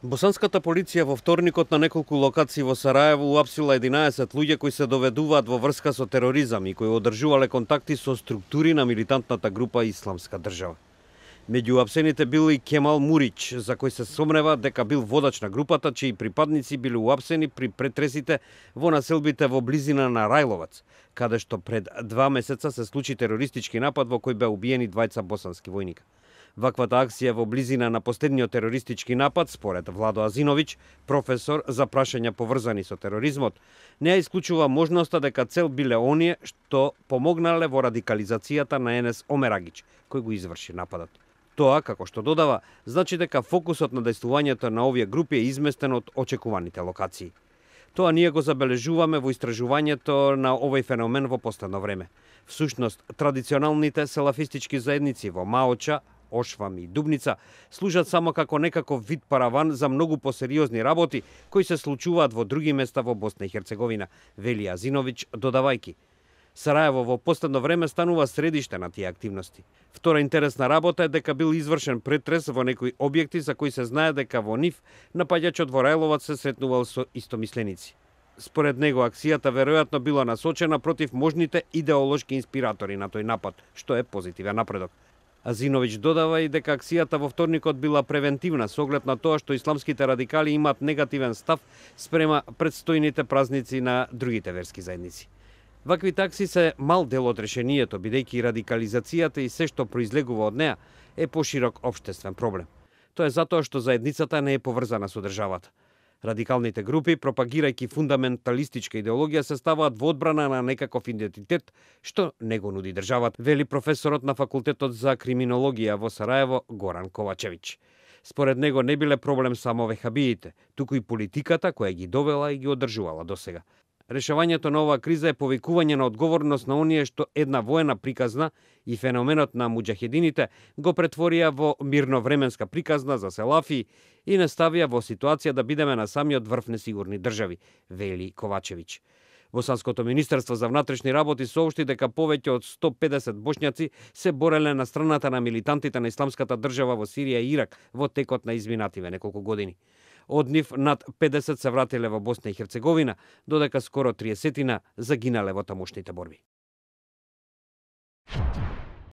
Босанската полиција во вторникот на неколку локации во Сараево уапсила 11 луѓе кои се доведуваат во врска со тероризам и кои одржувале контакти со структури на милитантната група Исламска држава. Меѓу уапсените бил и Кемал Мурич, за кој се сомнева дека бил водач на групата, чии припадници биле уапсени при претресите во населбите во близина на Рајловац, каде што пред 2 месеца се случи терористички напад во кој беа убиени двајца босански војника. Ваквата акција во близина на последниот терористички напад, според Владо Азиновиќ, професор за прашања поврзани со тероризмот, не ја исклучува можноста дека цел биле оние што помогнале во радикализацијата на Енес Омерагиќ, кој го изврши нападот. Тоа, како што додава, значи дека фокусот на дејствувањето на овие групи е изместен од очекуваните локации. Тоа ние го забележуваме во истражувањето на овој феномен во последно време. Всушност, традиционалните селафистички заедници во Маоча, Ошвам и Дубница служат само како некаков вид параван за многу посериозни работи кои се случуваат во други места во Босна и Херцеговина, вели Азиновиќ, додавајки: Сараево во последно време станува средиште на тие активности. Втора интересна работа е дека бил извршен претрес во некои објекти за кои се знае дека во нив напаѓачот во Рајловац се сретнувал со истомисленици. Според него, акцијата веројатно била насочена против можните идеолошки инспиратори на тој напад, што е позитивен напредок. Азиновиќ додава и дека акцијата во вторникот била превентивна со оглед на тоа што исламските радикали имаат негативен став спрема предстојните празници на другите верски заедници. Ваквите акции се мал дел од решението, бидејќи радикализацијата и се што произлегува од неа е поширок општествен проблем. Тоа е затоа што заедницата не е поврзана со државата. Радикалните групи, пропагирајќи фундаменталистичка идеологија, се ставаат во одбрана на некаков идентитет што не го нуди државата, вели професорот на факултетот за криминологија во Сараево Горан Ковачевиќ. Според него не биле проблем само вехабиите, туку и политиката која ги довела и ги одржувала досега. Решавањето на оваа криза е повикување на одговорност на оние што една воена приказна и феноменот на муџахедините го претворија во мирновременска приказна за селафи и не ставија во ситуација да бидеме на самиот врв несигурни држави, вели Ковачевиќ. Босанското министерство за внатрешни работи соопшти дека повеќе од 150 бошњаци се бореле на страната на милитантите на Исламската држава во Сирија и Ирак во текот на изминативе неколку години. Од нив над 50 се вратиле во Босна и Херцеговина, додека скоро 30 загинале во тамошните борби.